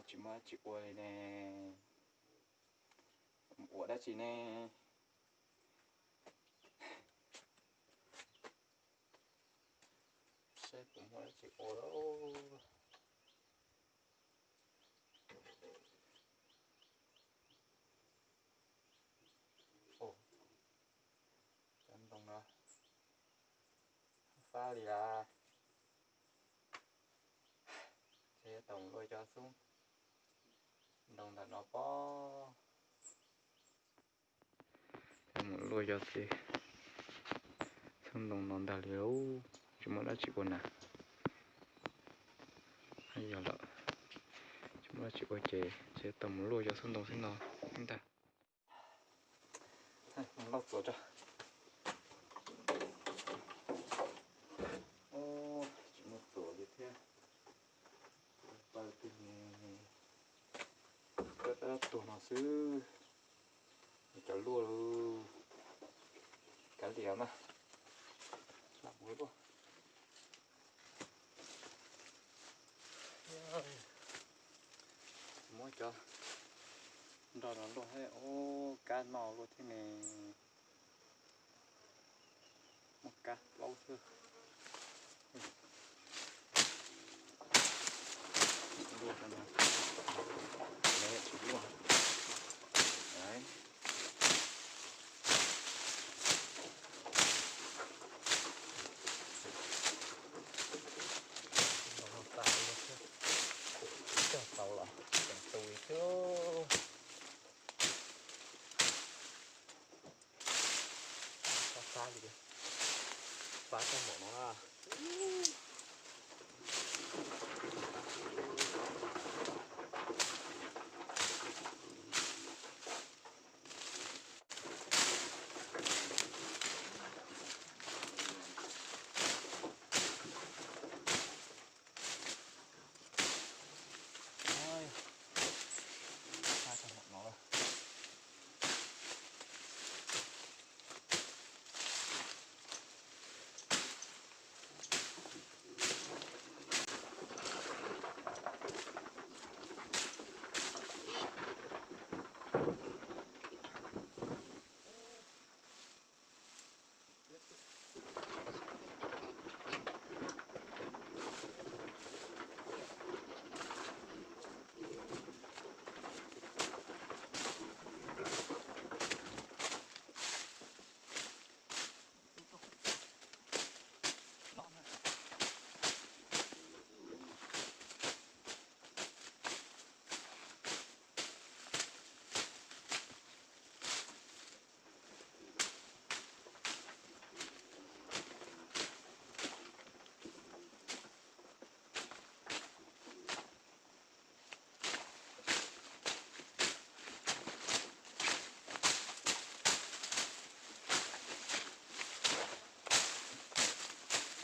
Tsis muaj dab tsi ua li ne. Ua dab tsi ne? Seb puas muaj dab tsi ua lauj. Cov ntoo no fab li as. Ces tau mus luaj cov xub ntoo ntawm no pob. Mus luaj cov xub ntoo no ntag li lauj. Tsis muaj dab tsi ua na. Yog lawm, tsis muaj dab tsi ua ces tau mus luaj cov xub ntoo xwb no ntag. Mus lauj txuas tso. Tsis muaj txuas li thiab. Taw twg ne, tuag no xwb. Cov luaj, kav liam mas. Lam mus luaj. Muab cov nroj no luaj thiab. Ub, kab noj luaj thiab ne. Muaj kab plaub xwb. Luaj no, tsis luaj. Cog tau los tseem tu xwb. Fab fab li, fab tag npaum no na. Fab tag npaum no lawm.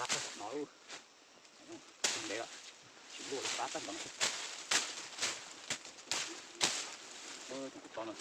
Fab tag no lawm. Ntev lawm, tsis luaj li, fab tag npaum no. Tus to no.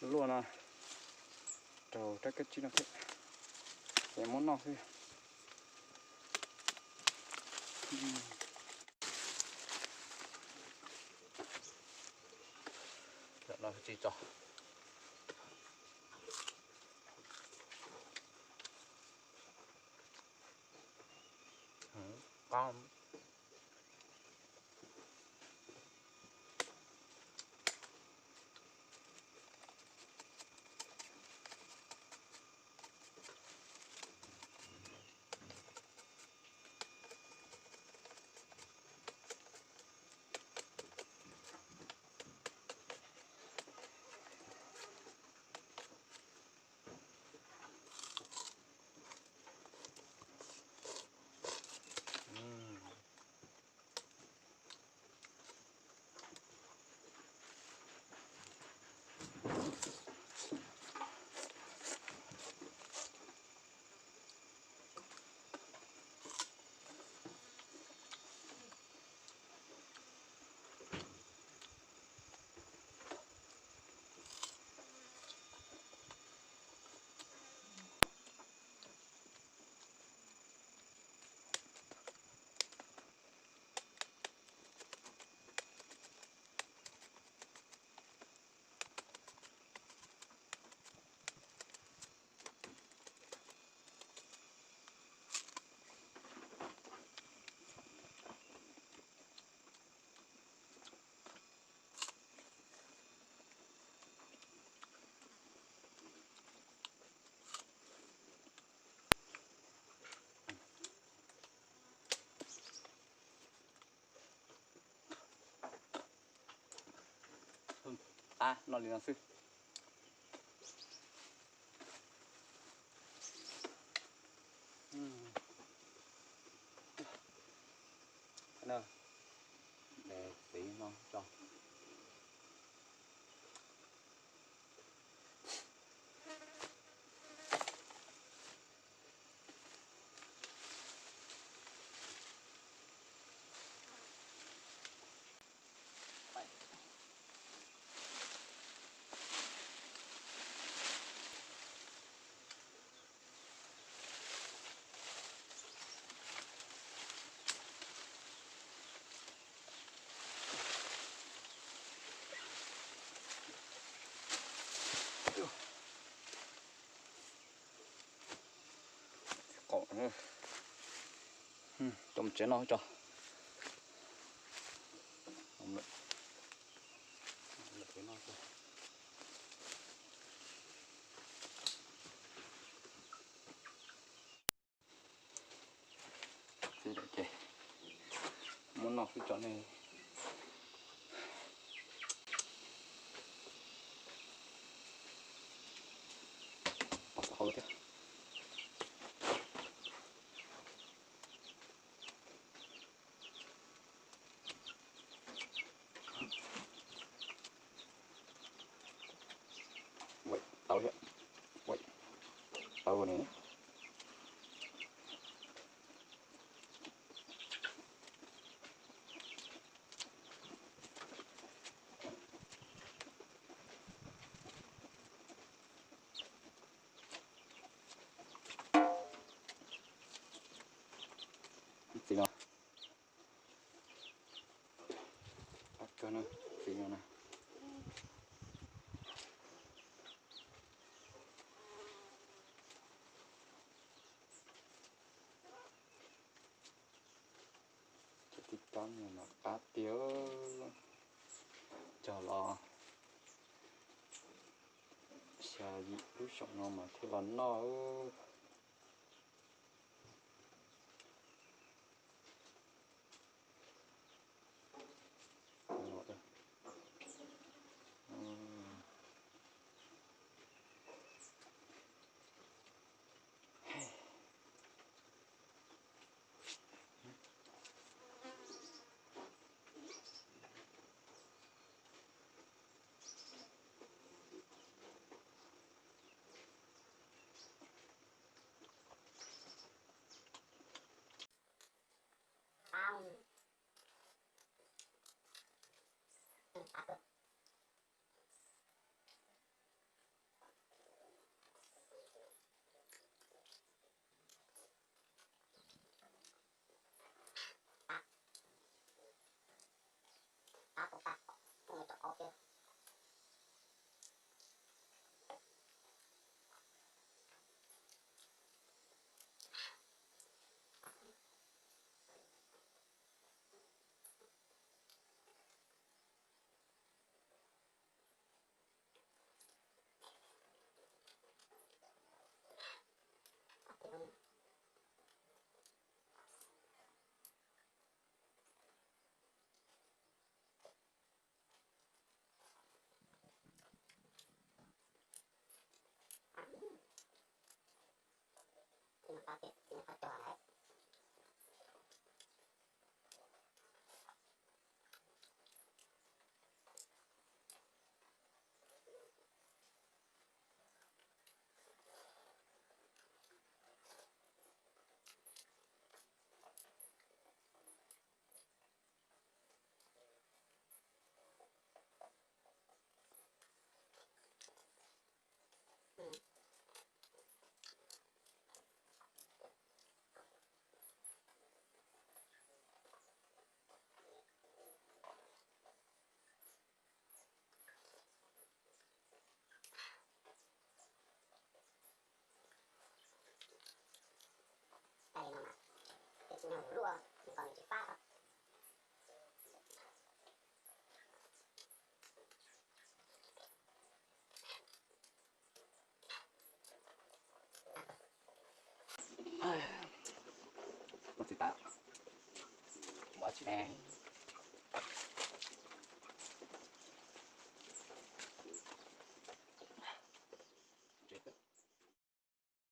Luaj no, raug rab kab tsib no thiab, es muab noj xwb. Tam no tsis txog. Qab. Qab noj li no xwb. De txiv no tso. Qaum, coj mus tsev noj tso. Ces muab noj xwb tso nej. Pov xav hau thiab. Tau thiab. Tau ne. Txiv no. Ab, kawg na, txiv no na. Cov tib kab no mas qab tiag. Cog los xya yim lub xyoo no mas thiaj los noj. Luaj kom nws tsis fab tau. Ua txiv tas, ua tsis ne.